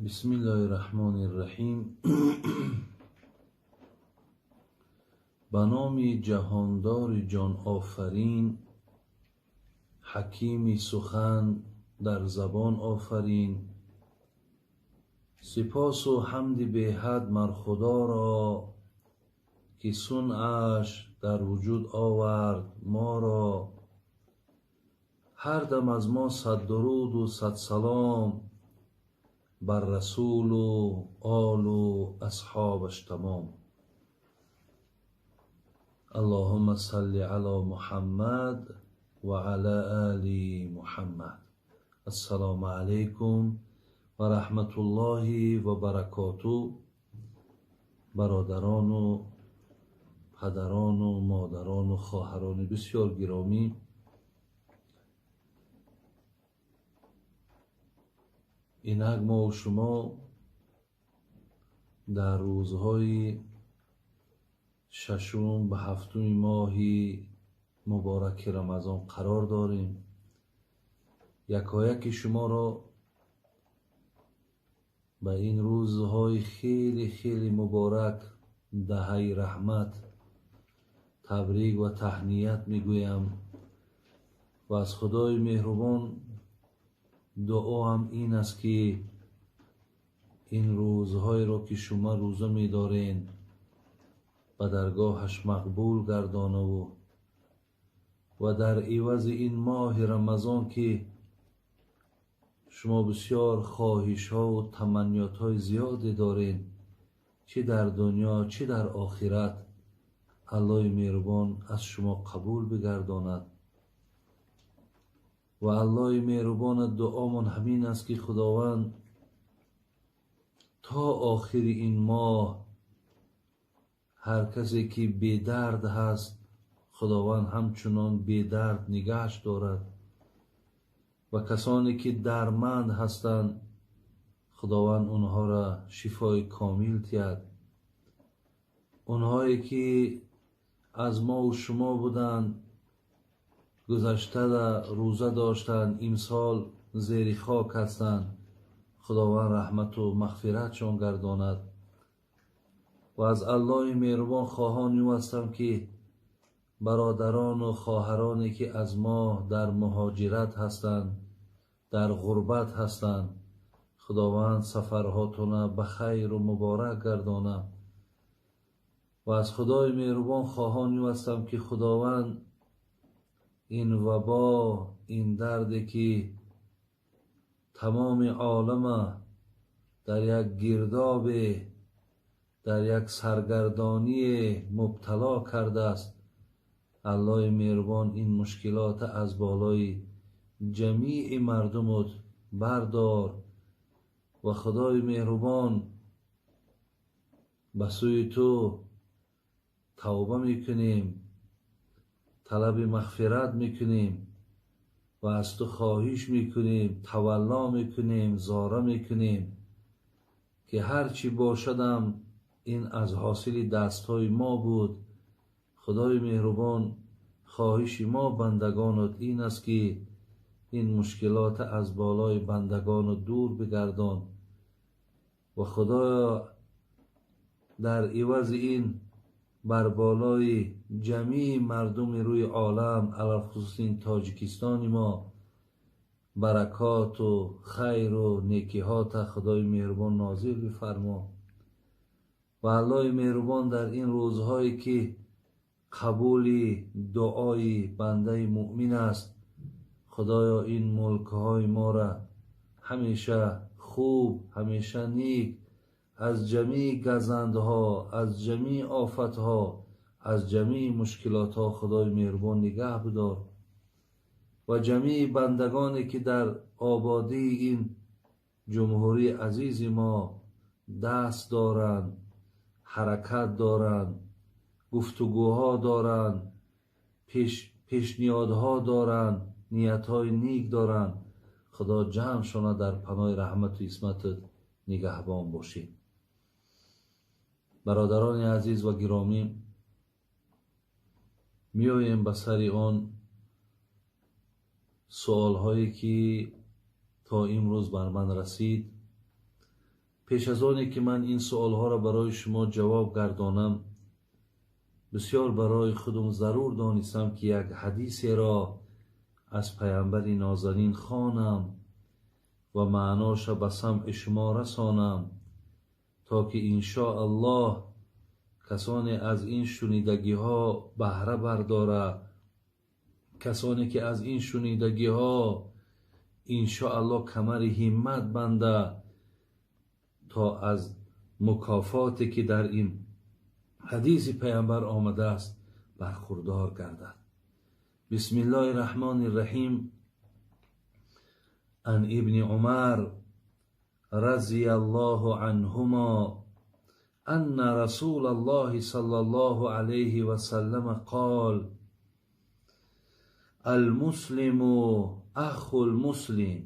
Бисмиллоҳи раҳмони раҳим. Ба номи ҷаҳондори ҷонофарин, ҳакими сухан дар забон офарин, сипосу ҳамди беҳад мар Худоро, ки сунъаш дар вуҷуд овард моро. Ҳар дам аз мо сад дуруду сад салом бар расулу олу асҳобаш тамом. Аллоҳумма салли ало Муҳаммад ва ала али Муҳаммад. Ассалому алайкум ва раҳматуллоҳи ва баракоту. Бародарону падарону модарону хоҳарони бисёр гиромӣ, инак мову шумо дар рӯзҳои шашум ба ҳафтуми моҳи мубораки Рамазон қарор дорем. Якояки шуморо ба ин рӯзҳои хеле хеле муборак, даҳаи раҳмат, табрик ва таҳният мегӯям ва аз Худои меҳрубон дуоам ин аст, ки ин рӯзҳоеро, ки шумо рӯза медоред, ба даргоҳаш мақбул гардонаву ва дар ивази ин моҳи Рамазон, ки шумо бисёр хоҳишҳову таманниётҳои зиёде доред, чӣ дар дунё, чӣ дар охират, Аллоҳи меҳрубон аз шумо қабул бигардонад. Ва Аллоҳи меҳрубона дуомон ҳамин аст, ки Худованд то охири ин моҳ ҳар касе ки бедард ҳаст, Худованд ҳамчунон бедард нигаҳш дорад ва касоне ки дарманд ҳастанд, Худованд онҳоро шифои комил диҳад. Онҳое ки аз мову шумо буданд, гузашта рӯза доштанд, имсол зери хок ҳастанд, Худованд раҳмату мағфиратшон гардонад. Ва аз Аллоҳи меҳрубон хоҳони ӯ ҳастам, ки бародарону хоҳароне ки аз мо дар муҳоҷират ҳастанд, дар ғурбат ҳастанд, Худованд сафарҳотона ба хайру муборак гардонад. Ва аз Худои меҳрубон хоҳони ӯ ҳастам, ки Худованд ин вабо, ин дарде ки тамоми олама дар як гирдобе, дар як саргардоние мубтало кардааст, Аллоҳи меҳрубон ин мушкилота аз болои ҷамии мардумут бардор ва Худои меҳрубон ба сӯи ту тавба мекунем, талаби мағфират мекунем ва аз ту хоҳиш мекунем, тавалло мекунем, зора мекунем, ки ҳар чӣ бошадам ин аз ҳосили дастҳои мо буд. Худои меҳрубон, хоҳиши мо бандагонат ин аст, ки ин мушкилота аз болои бандагонат дур бигардон ва Худоё дар ивази ин бар болои ҷамии мардуми рӯи олам, алалхусус ин Тоҷикистони мо, баракоту хайру некиҳота Худои меҳрубон нозил бифармо. Ва Аллоҳи меҳрубон дар ин рӯзҳое ки қабули дуои бандаи муъмин аст, Худоё ин мулкҳои моро ҳамеша хуб, ҳамеша ник, аз ҷамии газандҳо, аз ҷамии офатҳо, аз ҷамии мушкилотҳо Худои меҳрубон нигаҳ бидор ва ҷамии бандагоне ки дар ободии ин ҷумҳурии азизи мо даст доранд, ҳаракат доранд, гуфтугӯҳо доранд, пешниҳодҳо доранд, ниятҳои ник доранд, Худо ҷамъшона дар паноҳи раҳмату исматат нигаҳбон бошӣ. Бародарони азиз ва гиромӣ, меоем ба сари он Суолҳое ки то имрӯз бар ман расид, пеш аз оне ки ман ин суолҳоро барои шумо ҷавоб гардонам, бисёр барои худам зарур донистам ки як ҳадисеро аз паямбари нозанин хонам ва маъноша ба самъи шумо расонам, то ки иншоаллоҳ касоне аз ин шунидагиҳо баҳра бардора, касоне ки аз ин шунидагиҳо иншоаллоҳ камари ҳиммат банда, то аз мукофоте ки дар ин ҳадиси паямбар омадааст бархурдор гардад. Бисмиллоҳи раҳмони раҳим. Ан ибни Умар разияллоҳу анҳумо анна расулаллоҳи саллаллоҳу алайҳи васаллама қол: алмуслиму ахул муслим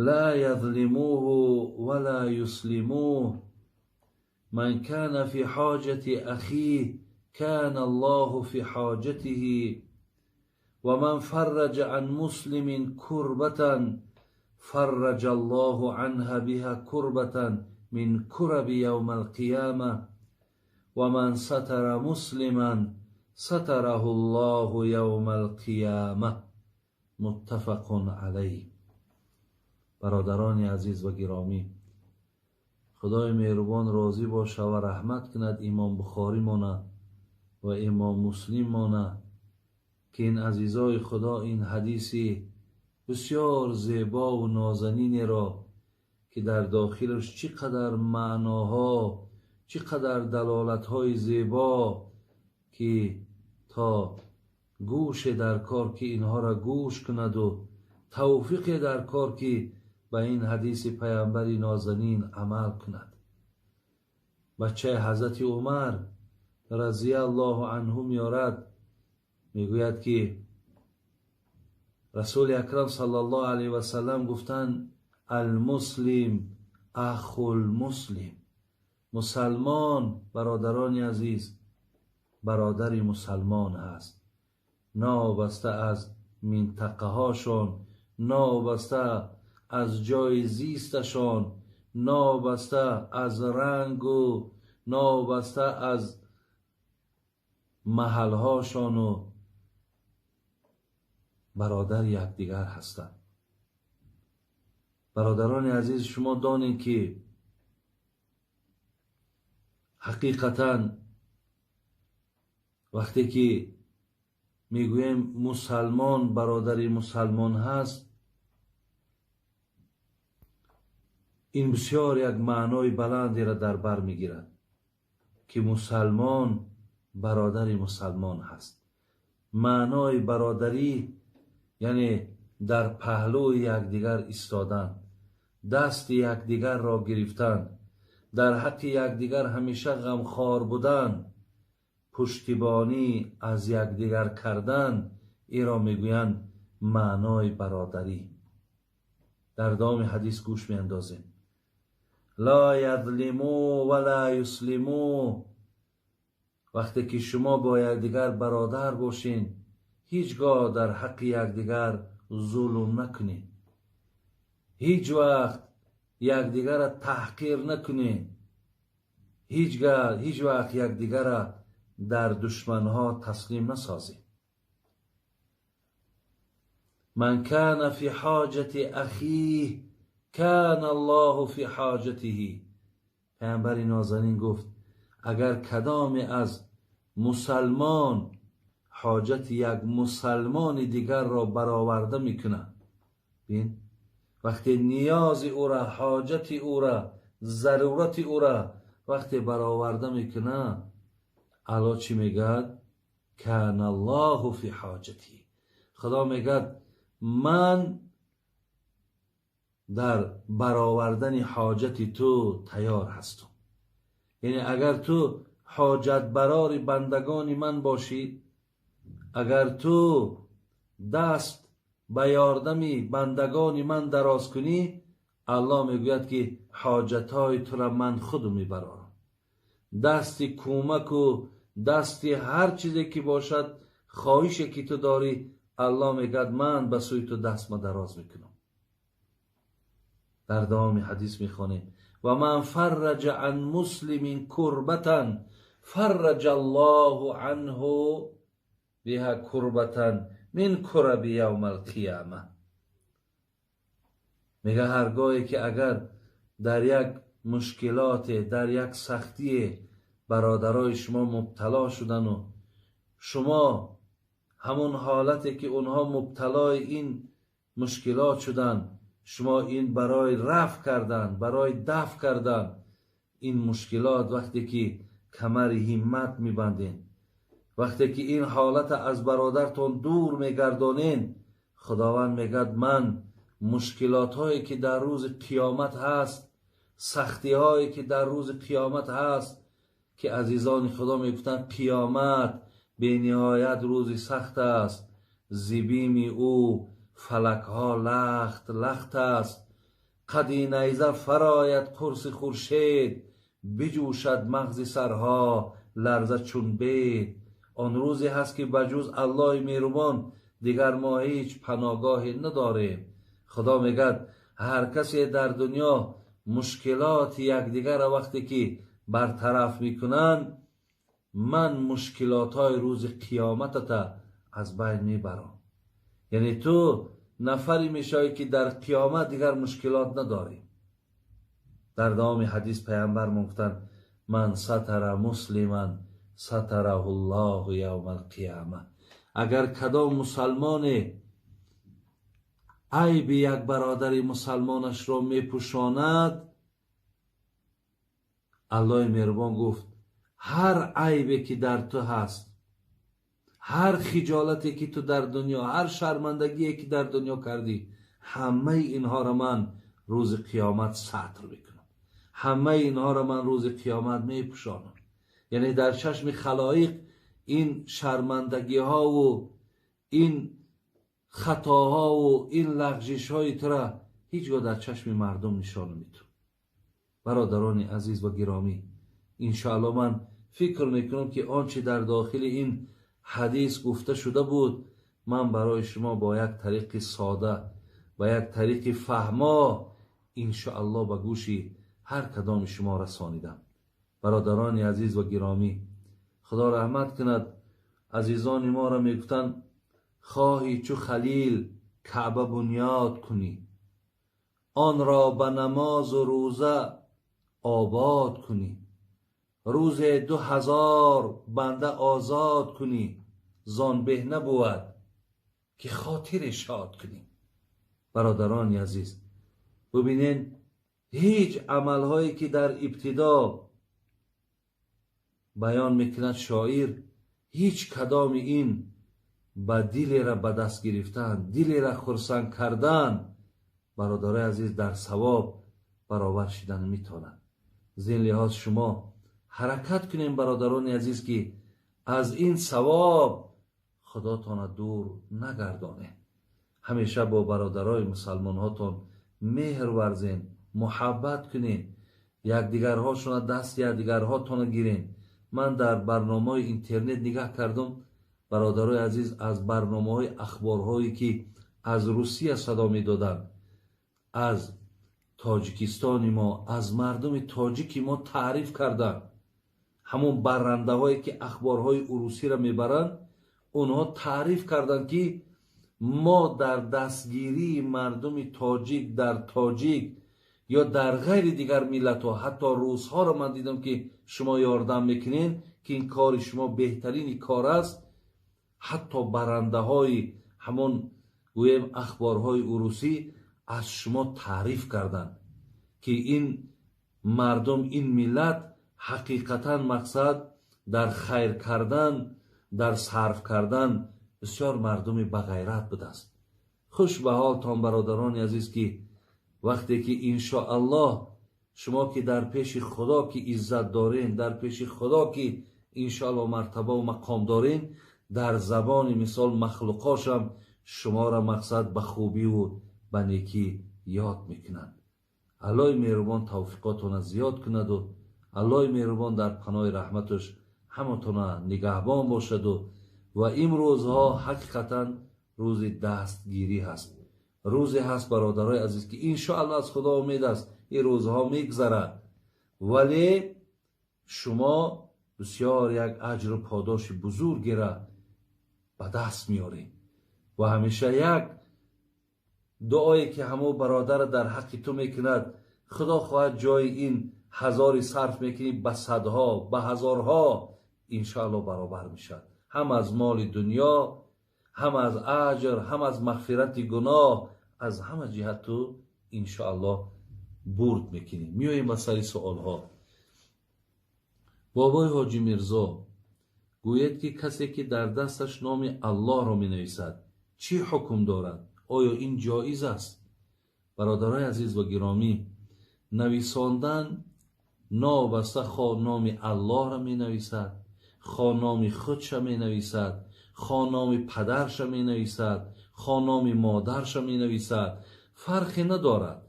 ла язлимуҳу вала юслимуҳ, ман кана фи ҳоҷати ахиҳ кана Аллоҳу фи ҳоҷатиҳи, ва ман фарраҷа ан муслимин курбатан фарраҷа Аллоҳу анҳа биҳа курбатан мин кураби явмал қияма, ва ман сатара муслиман сатараҳу Аллоҳу явмал қияма. Муттафақун алайҳ. Бародарони азиз ва гиромӣ, Худои меҳрубон розӣ боша ва раҳмат кунад имом Бухорӣ мона ва имом Муслим мона, ки ин азизои Худо ин ҳадиси бисёр зебову нозанинеро ки дар дохилаш чӣ қадар маъноҳо, чӣ қадар далолатҳои зебо, ки то гӯше дар кор ки инҳоро гӯш кунаду тавфиқе дар кор ки ба ин ҳадиси паямбари нозанин амал кунад. Бачаи ҳазрати Умар разияллоҳу анҳу меорад, мегӯяд ки расули акрам саллаллоҳу алайҳи васаллам гуфтанд: алмуслим ахул муслим. Мусалмон, бародарони азиз, бародари мусалмон ҳаст, новобаста аз минтақаҳошон, новобаста аз ҷои зисташон, новобаста аз рангу новобаста аз маҳалҳошону бародари якдигар ҳастанд. Бародарони азиз, шумо донед ки ҳақиқатан вақте ки мегӯем мусалмон бародари мусалмон ҳаст, ин бисёр як маънои баландеро дар бар мегирад, ки мусалмон бародари мусалмон ҳаст. Маънои бародарӣ яъне дар паҳлӯи якдигар истодан, дасти якдигарро гирифтан, дар ҳаққи якдигар ҳамеша ғамхор будан, пуштибонӣ аз якдигар кардан, иро мегӯянд маънои бародарӣ. Дар давоми ҳадис гӯш меандозем: ла язлиму вала юслиму. Вақте ки шумо бо якдигар бародар бошед, ҳеҷ гоҳ дар ҳаққи якдигар зулм накунед, ҳеҷ вақт якдигарро таҳқир накунед, ҳеҷ вақт якдигарро дар душманҳо таслим насозед. Ман кана фи ҳоҷати ахиҳ кана Аллоҳу фи ҳоҷатиҳи. Паямбари нозанин гуфт: агар кадоме аз мусалмон ҳоҷати як мусалмони дигарро бароварда мекунад, бин, вақте ниёзи ӯра, ҳоҷати ӯра, зарурати ӯра вақте бароварда мекунад, Аллоҳ чӣ мегӯяд? Кана Аллоҳу фи ҳоҷатиҳи. Худо мегӯяд: ман дар баровардани ҳоҷати ту тайёр ҳастам. Яъне агар ту ҳоҷатбарори бандагони ман бошӣ, агар ту даст ба ёрдами бандагони ман дароз кунӣ, Аллоҳ мегӯяд ки ҳоҷатҳои тура ман худу мебарорам. Дасти кӯмаку дасти ҳар чизе ки бошад, хоҳише ки ту дорӣ, Аллоҳ мегӯяд ман ба сӯи ту дастма дароз мекунам. Дар давоми ҳадис мехонем: ва ман фарраҷа ан муслимин курбатан фарраҷа аллоҳу анҳу биҳа курбатан мин кураби явмал қияма. Мега ҳаргоҳе ки агар дар як мушкилоте, дар як сахтие бародарои шумо мубтало шудану шумо ҳамон ҳолате ки онҳо мубталои ин мушкилот шуданд, шумо ин барои рафъ кардан, барои дафъ кардан ин мушкилот вақте ки камари ҳиммат мебанден, вақте ки ин ҳолата аз бародартон дур мегардонен, Худованд мегӯяд ман мушкилотҳое ки дар рӯзи қиёмат ҳаст, сахтиҳое ки дар рӯзи қиёмат ҳаст, ки азизони Худо мегуфтанд қиёмат бениҳоят рӯзи сахт аст, зибими ӯ фалакҳо лахт лахт аст, қади найза фарояд қурси хуршед, биҷӯшад мағзи сарҳо ларза чун бед. Он рӯзе ҳаст ки ба ҷуз Аллоҳи меҳрубон дигар мо ҳеҷ паноҳгоҳе надорем. Худо мегӯяд ҳар касе дар дунё мушкилоти якдигарро вақте ки бартараф мекунанд, ман мушкилотҳои рӯзи қиёматата аз байн мебарам. Яъне ту нафаре мешавӣ ки дар қиёмат дигар мушкилот надорӣ. Дар давоми ҳадис паямбар гуфтанд: ман сатара муслиман сатараҳу ллоҳу явмал қияма. Агар кадом мусалмоне айби як бародари мусалмонашро мепӯшонад, Аллоҳи меҳрубон гуфт ҳар айбе ки дар ту ҳаст, ҳар хиҷолате ки ту дар дунё, ҳар шармандагие ки дар дунё кардӣ, ҳамаи инҳоро ман рӯзи қиёмат сатр мекунам, ҳамаи инҳоро ман рӯзи қиёмат мепӯшонам. Яъне дар чашми халоиқ ин шармандагиҳову ин хатоҳову ин лағжишҳои тура ҳеҷ гоҳ дар чашми мардум нишон наметун. Бародарони азиз ва гиромӣ, иншоалло ман фикр мекунам ки он чи дар дохили ин ҳадис гуфта шуда буд, ман барои шумо бо як тариқи сода, ба як тариқи фаҳмо иншоалло ба гӯши ҳар кадоми шумо расонидам. Бародарони азиз ва гиромӣ, Худо раҳмат кунад азизони моро мегуфтанд: хоҳӣ чу Халил Каъба бунёд кунӣ, онро ба намозу рӯза обод кунӣ, рӯзе 2000 банда озод кунӣ, зон беҳ набувад ки хотире шод кунӣ. Бародарони азиз, бубинед ҳеҷ амалҳое ки дар ибтидо баён мекунад шоир, ҳеҷ кадоми ин ба дилера ба даст гирифтан, дилера хурсанд кардан, бародарои азиз, дар савоб баробар шидан метавонад. Аз ин лиҳоз шумо ҳаракат кунем, бародарони азиз, ки аз ин савоб худотона дур нагардонед. Ҳамеша бо бародарои мусалмонҳотон меҳр варзен, муҳаббат кунед, якдигарҳошона даст якдигарҳотона гирен. Ман дар барномаҳои интернет нигаҳ кардам, бародарои азиз, аз барномаҳои ахборҳое ки аз Русия садо медоданд, аз Тоҷикистони мо, аз мардуми тоҷики мо таъриф карданд. Ҳамон баррандаҳое ки ахборҳои урусиро мебаранд, онҳо таъриф карданд ки мо дар дастгирии мардуми тоҷик дар тоҷик ё дар ғайри дигар миллатҳо, ҳатто русҳоро ман дидам ки шумо ёрдам мекунед, ки ин кори шумо беҳтарини кор аст. Ҳатто барандаҳои ҳамон гӯем ахборҳои урусӣ аз шумо таъриф карданд ки ин мардум, ин миллат ҳақиқатан мақсад дар хайр кардан, дар сарф кардан бисёр мардуми бағайрат будааст. Хуш ба ҳолтон, бародарони азиз, ки вақте ки иншоаллоҳ шумо ки дар пеши Худо ки иззат дорен, дар пеши Худо ки иншоаллоҳ мартаба ва мақом дорен, дар забони мисол махлуқошам шуморо мақсад ба хубиву ба некӣ ёд мекунанд. Аллоҳи меҳрубон тавфиқотона зиёд кунаду Аллоҳи меҳрубон дар паноҳи раҳматаш ҳаматона нигаҳбон бошаду ва имрӯзҳо ҳақиқатан рӯзи дастгирӣ ҳаст. Рӯзе ҳаст, бародарои азиз, ки иншоаллоҳ аз Худо умед аст, ин рӯзҳо мегзарад, вале шумо бисёр як аҷру подоши бузургеро ба даст меоред. Ва ҳамеша як дуое ки ҳамон бародар дар ҳаққи ту мекунад, Худо хоҳад ҷои ин ҳазори сарф мекунӣ ба садҳо, ба ҳазорҳо иншоаллоҳ баробар мешавад. Ҳам аз моли дунё, ҳам аз аҷр, ҳам аз мағфирати гуноҳ, аз ҳама ҷиҳат ту иншоаллоҳ бурд мекунӣ. Меоем ба сари суолҳо. Бобои Ҳоҷи Мирзо, гӯяд ки касе ки дар дасташ номи Аллоҳро менависад, чӣ ҳукм дорад? Оё ин ҷоиз аст? Бародарои азиз ва гиромӣ, нависондан новобаста хо номи Аллоҳро менависад, хо номи худша менависад, хо номи падарша менависад, хо номи модарша менависад, фарқе надорад.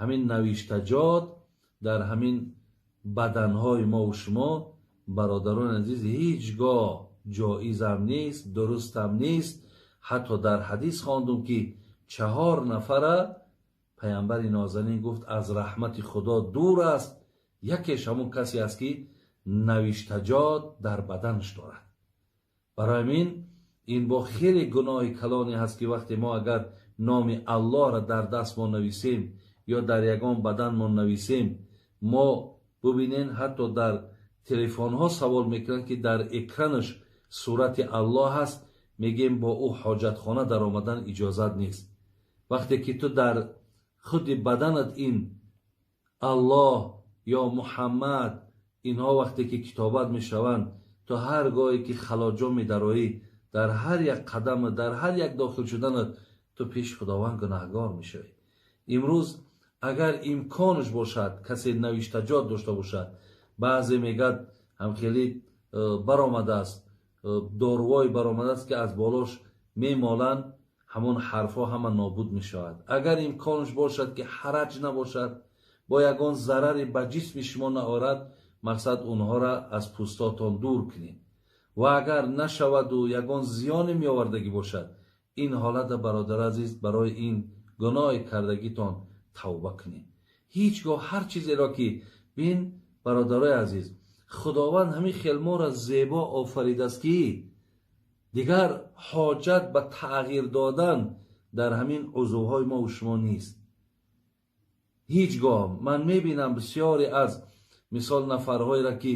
Ҳамин навиштаҷот дар ҳамин баданҳои мову шумо, бародарони азиз, ҳеҷ гоҳ ҷоизам нест, дурустам нест. Ҳатто дар ҳадис хондум, ки 4 нафара паямбари нозанин гуфт аз раҳмати Худо дур аст. Якеш ҳамон касе аст, ки навиштаҷот дар баданаш дорад. Барои ҳамин ин бо хеле гуноҳи калоне ҳаст, ки вақте мо агар номи Аллоҳро дар даст мо нависем ё дар ягон бадан мо нависем, мо бубинен, ҳатто дар телефонҳо савол мекунанд, ки дар экранаш сурати Аллоҳ ҳаст, мегӯем бо ӯ ҳоҷатхона даромадан иҷозат нест. Вақте ки ту дар худи баданат ин Аллоҳ ё Муҳаммад, инҳо вақте ки китобат мешаванд, ту ҳар гоҳе ки халоҷо медароӣ, дар ҳар як қадам, дар ҳар як дохил шуданат ту пеши Худованд гунаҳгор мешавӣ. Имрӯз агар имконаш бошад, касе навиштаҷот дошта бошад, баъзе мегӯяд ҳам хеле баромадааст, дорувое баромадааст, ки аз болош мемоланд, ҳамон ҳарфҳо ҳама нобуд мешавад. Агар имконаш бошад, ки ҳараҷ набошад, бо ягон зараре ба ҷисми шумо наорад, мақсад онҳоро аз пӯстотон дур кунед. Ва агар нашаваду ягон зиёне меовардагӣ бошад, ин ҳолата, бародар азиз, барои ин гуноҳи кардагитон тавба кунед. Ҳеҷ гоҳ ҳар чизеро ки бин, бародарои азиз, Худованд ҳамин хел моро зебо офаридааст, ки дигар ҳоҷат ба тағйир додан дар ҳамин узвҳои мо ва шумо нест. Ҳеҷ гоҳ ман мебинам бисёре аз мисол нафарҳоеро, ки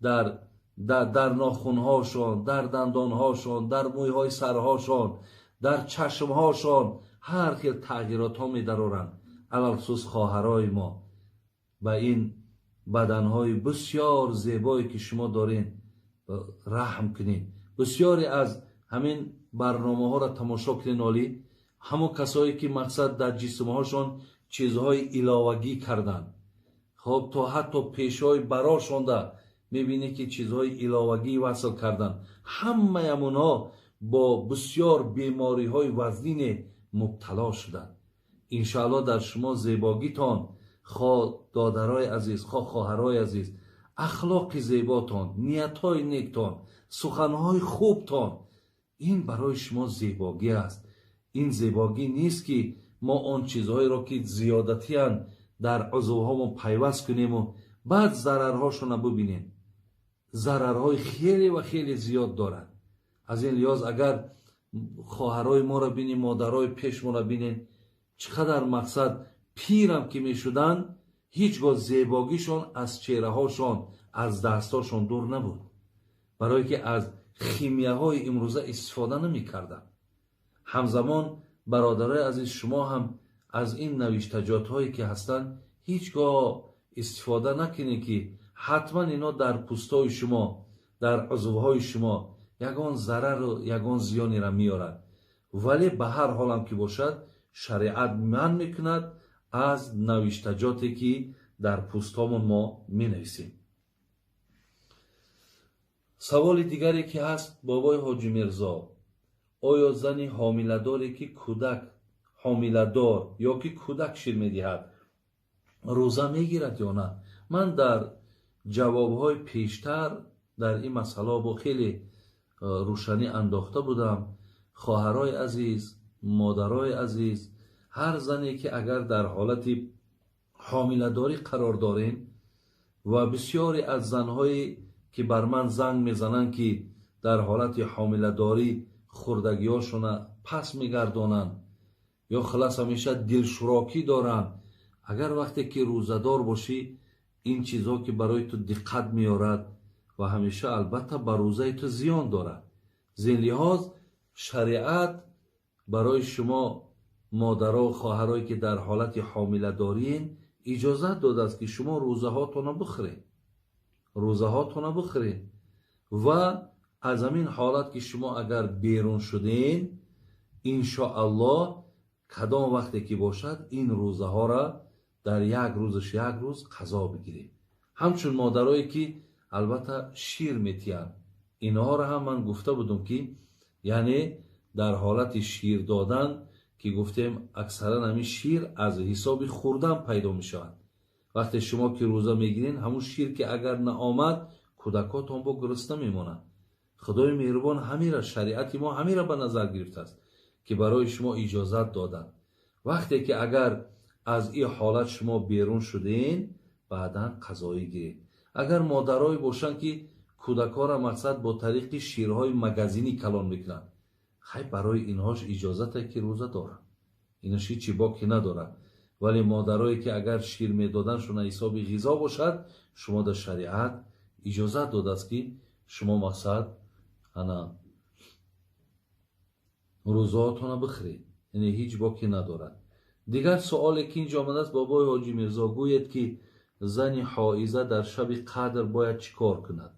дар нохунҳошон, дар дандонҳошон, дар мӯйҳои сарҳошон, дар чашмҳошон ҳар хел тағйиротҳо медароранд. Алалхусус хоҳарои мо ба ин баданҳои бисёр зебое ки шумо доред раҳм кунед. Бисёре аз ҳамин барномаҳоро тамошо кунед, олӣ ҳамон касое ки мақсад дар ҷисмҳошон чизҳои иловагӣ карданд, хоб то ҳатто пешҳои барошонда мебинед, ки чизҳои иловагӣ васл карданд, ҳамаи амонҳо бо бисёр бемориҳои вазнине мубтало шуданд. Иншоаллоҳ дар шумо зебогитон, хо додарои азиз, хо хоҳарои азиз, ахлоқи зеботон, ниятҳои нектон, суханҳои хубтон, ин барои шумо зебогӣ аст. Ин зебогӣ нест, ки мо он чизҳоеро, ки зиёдатиянд, дар узвҳомон пайваст кунему баъд зарарҳошонро бубинем. Зарарҳои хеле ва хеле зиёд дорад. Аз ин лиҳоз агар хоҳарои моро бинем, модарои пешмонро бинем, чӣ қадар мақсад пирам ки мешуданд, ҳеҷ гоҳ зебогишон аз чеҳраҳошон, аз дастҳошон дур набуд, барое ки аз химияҳои имрӯза истифода намекарданд. Ҳамзамон, бародарои азиз, шумо ҳам аз ин навиштаҷотҳое ки ҳастанд ҳеҷ гоҳ истифода накунед, ки ҳатман ино дар пӯстҳои шумо, дар узвҳои шумо ягон зарару ягон зиёнеро меорад. Вале ба ҳар ҳолам ки бошад, шариат манъ мекунад аз навиштаҷоте, ки дар пӯстҳомон мо менависем. Саволи дигаре ки ҳаст, бобои Ҳоҷи Мирзо, оё зани ҳомиладоре, ки кӯдак ҳомиладор ё ки кӯдак шир медиҳад, рӯза мегирад ё на? Ман дар ҷавобҳои пештар дар ин масъала бо хеле рӯшанӣ андохта будам. Хоҳарои азиз, модарои азиз, ҳар зане ки агар дар ҳолати ҳомиладорӣ қарор дорем, ва бисёре аз занҳое ки бар ман занг мезананд, ки дар ҳолати ҳомиладорӣ хурдагиҳошона пас мегардонанд ё хулас ҳамеша дилшурокӣ доранд, агар вақте ки рӯзадор бошӣ, ин чизҳо ки барои ту диққат меорад ва ҳамеша албатта ба рӯзаи ту зиён дорад. Зин лиҳоз шариат барои шумо модаро, хоҳарое ки дар ҳолати ҳомиладориен, иҷозат додааст, ки шумо рӯзаҳотонро бихӯред, рӯзаҳотонро бихӯред ва аз ҳамин ҳолат ки шумо агар берун шуден, иншоаллоҳ, кадом вақте ки бошад, ин рӯзаҳоро дар як рӯзаш як рӯз қазо бигиред. Ҳамчун модарое ки албатта шир метиҳанд, инҳоро ҳам ман гуфта будум, ки яъне дар ҳолати шир додан, ки гуфтем, аксаран ҳамин шир аз ҳисоби хӯрдан пайдо мешавад. Вақте шумо ки рӯза мегиред, ҳамун шир ки агар наомад, кӯдакотон бо гурусна мемонанд. Худои меҳрубон ҳамира, шариати мо ҳамира ба назар гирифтааст, ки барои шумо иҷозат доданд. Вақте ки агар аз ин ҳолат шумо берун шуден, баъдан қазоӣ гиред. Агар модарое бошанд, ки кӯдакҳоро мақсад бо тариқи ширҳои магазинӣ калон мекунанд, хай, барои инҳош иҷозате ки рӯза доранд, инаш ҳичи боке надорад. Вале модарое ки агар шир медоданшона ҳисоби ғизо бошад, шумо дар шариат иҷозат додааст, ки шумо мақсад ана рӯзаотонро бихӯред, яъне ҳеҷ боке надорад. Дигар суоле ки инҷо омадааст: бобои Ҳоҷи Мирзо, гӯед, ки зани ҳоиза дар шаби қадр бояд чӣ кор кунад,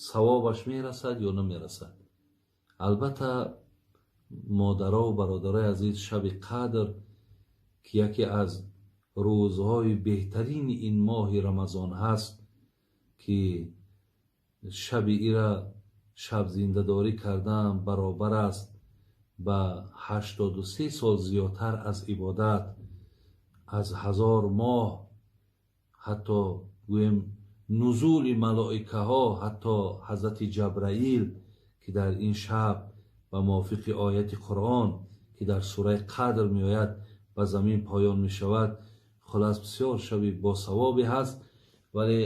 савобаш мерасад ё намерасад? Албатта, модарову бародарои азиз, шаби қадр, ки яке аз рӯзҳои беҳтарини ин моҳи Рамазон ҳаст, ки шаби ира шабзиндадорӣ кардан баробар аст ба 83 сол зиёдтар аз ибодат, аз 1000 моҳ, ҳатто гӯем нузули малоикаҳо, ҳатто ҳазрати Ҷабраил, ки дар ин шаб ба мувофиқи ояти Қуръон, ки дар сураи Қадр меояд, ба замин поён мешавад. Хулас, бисёр шаби босавобе ҳаст. Вале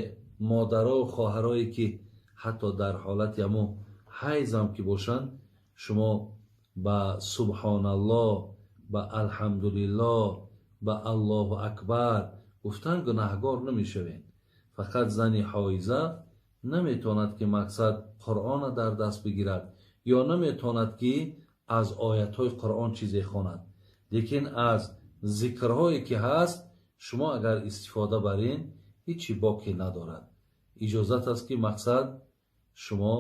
модарову хоҳарое ки ҳатто дар ҳолати ҳамун ҳайзам ки бошанд, шумо ба субҳоналлоҳ, ба алҳамдулиллоҳ, ба аллоҳу акбар гуфтан гунаҳгор намешавед. Фақат зани ҳоиза наметавонад, ки мақсад Қуръона дар даст бигирад ё наметавонад, ки аз оятҳои Қуръон чизе хонад, лекин аз зикрҳое ки ҳаст, шумо агар истифода барин, ҳичи боке надорад. Иҷозат аст, ки мақсад шумо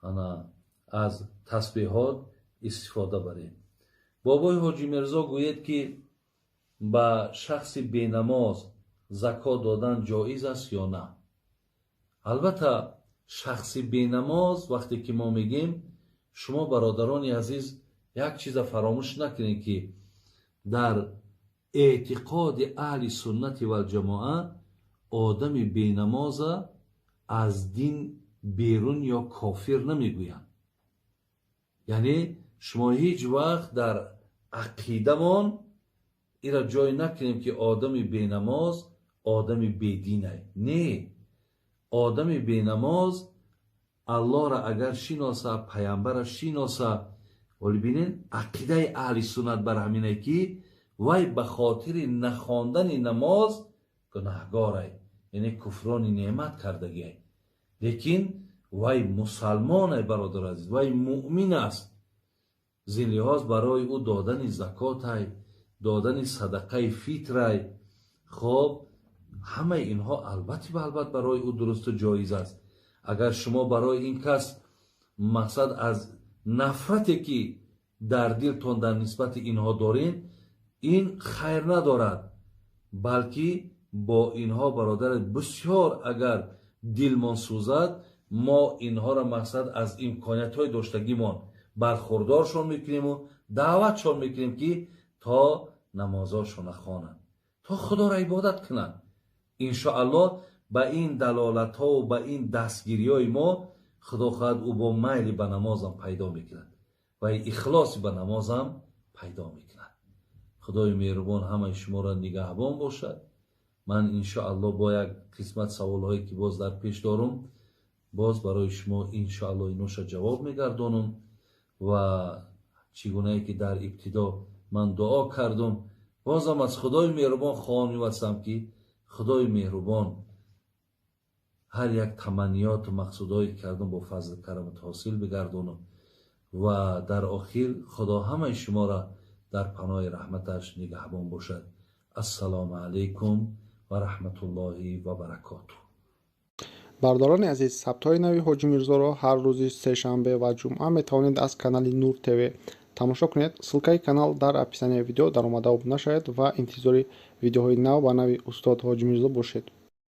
ана аз тасбеҳот истифода баред. Бобои Ҳоҷи Мирзо, гӯед, ки ба шахси бенамоз закот додан ҷоиз аст ё на? Албатта, шахси бенамоз вақте ки мо мегӯем, шумо, бародарони азиз, як чиза фаромӯш накунед, ки дар эътиқоди аҳли суннати валҷамоа одами бенамоза аз дин берун ё кофир намегӯянд. Яъне шумо ҳеҷ вақт дар ақидамон ира ҷой накунем, ки одами бенамоз одами бединай. Не, одами бенамоз Аллоҳро агар шиноса, паямбара шиноса, вале бинед, ақидаи аҳли суннат бар ҳаминае, ки вай ба хотири нахондани намоз гунаҳгорай, яъне куфрони неъмат кардагиай, лекин вай мусалмонай, бародар азиз, вай муъмин аст. Зин лиҳоз барои ӯ додани закотай, додани садақаи фитрай, хоб, ҳамаи инҳо албатта ба албат барои ӯ дурусту ҷоиз аст. Агар шумо барои ин кас мақсад аз нафрате ки дар дилтон дар нисбати инҳо доред, ин хайр надорад, балки бо инҳо, бародар, бисёр агар дилмон сӯзад, мо инҳоро мақсад аз имкониятҳои доштагимон бархурдоршон мекунему даъватшон мекунем, ки то намозошона хонанд, то Худоро ибодат кунанд. Иншоаллоҳ, ба ин далолатҳову ба ин дастгириҳои мо, Худо хоҳад, ӯ бо майли ба намозам пайдо мекунад. Ва ихлоси ба намозам пайдо мекунад. Худои меҳрубон ҳамаи шуморо нигаҳбон бошад. Ман иншоалло бо як қисмат саволҳое, ки боз дар пеш дорум, боз барои шумо иншоалло иноша ҷавоб мегардонам. Ва чӣ гунае ки дар ибтидо ман дуо кардум, бозам аз Худои меҳрубон хоҳон мевастам, ки Худои меҳрубон ҳар як таманниёту мақсудҳое кардум, бо фазли карамат ҳосил бигардонам. Ва дар охир Худо ҳамаи шуморо дар паноҳи раҳматаш нигаҳбон бошад. Ассалому алайкум ва раҳматуллоҳи ва баракотуҳ. Бародарони азиз, сабтҳои нави Ҳоҷи Мирзоро ҳар рӯзи сешанбе ва ҷумъа метавонед аз канали Нур ТВ тамошо кунед. Ссылкаи канал дар описанияи видео. Даромада обуна шавед ва интизори видеоҳои нав ба нави устод Ҳоҷи Мирзо бошед.